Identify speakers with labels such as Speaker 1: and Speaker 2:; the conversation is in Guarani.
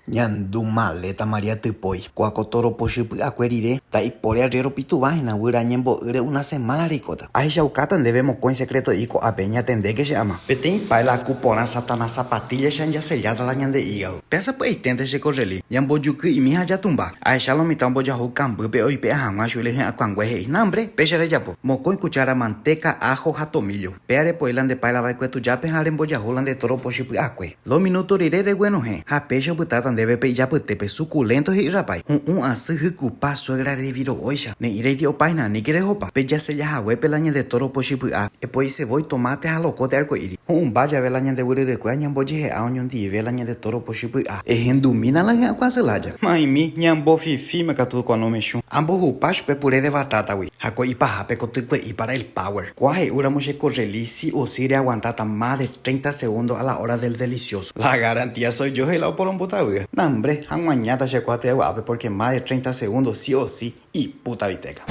Speaker 1: Ñandu maléta María Typói. Kóa ko tóro pochy py'akue rire, ndaipóri arriéro pituvã hína guyra ñembo'ýre una semána reikóta. Ahechaukáta ndéve mokõi sekreto'i ko'ápe, ñatendéke che ama. Peteĩ páela aku porã Satanás zapatíllaicha jaselláta la ñande ígado. Péa sapy'aiténte che korreli, ñambojuky'imi ha jatumba. Ahecha lo mitã ombojahu kambýpe oipe'a hag̃ua chugui hy'akuãngue he'i, Nambre, péicha rejapo. Mokõi cuchara mantéka, áho ha tomíllo. Péa repoi la nde páela va'ekue tujápe ha rembojahu la nde tóro pochy py'akue. Dos minúto rire reguenohẽ, ha péicha opytáta ndéve pe ijapytépe, suculento he'i rapái. Hu'ũ asy hykupa suegra reviro'óicha. Ne'ĩ reity opáina, aníke rehopa. Pe jasella haguépe la ñande tóro pochy py'a, epoise voi tomate ha locote arco'íri. Hu'ũmba jave la ñande guyryrykue ñambojehe'a oñondive la ñande tóro pochy py'a. Ehendumína la hyakuãsy lája. Maimi, ñambofifíme katu ko anomechũ. Ambohupa chupe puré de batata-gui, ha ko ipahápe ko tykue'i para el power. Kóa he'úramo che korreli si o si reaguantáta más de treinta segundo a la hora del delicioso. La garantía soy yo he'i la oporombotavýa. Nambre, hag̃uañáta che kuatia gua'ápe porque más de treinta segundo si o si ipúta viteca.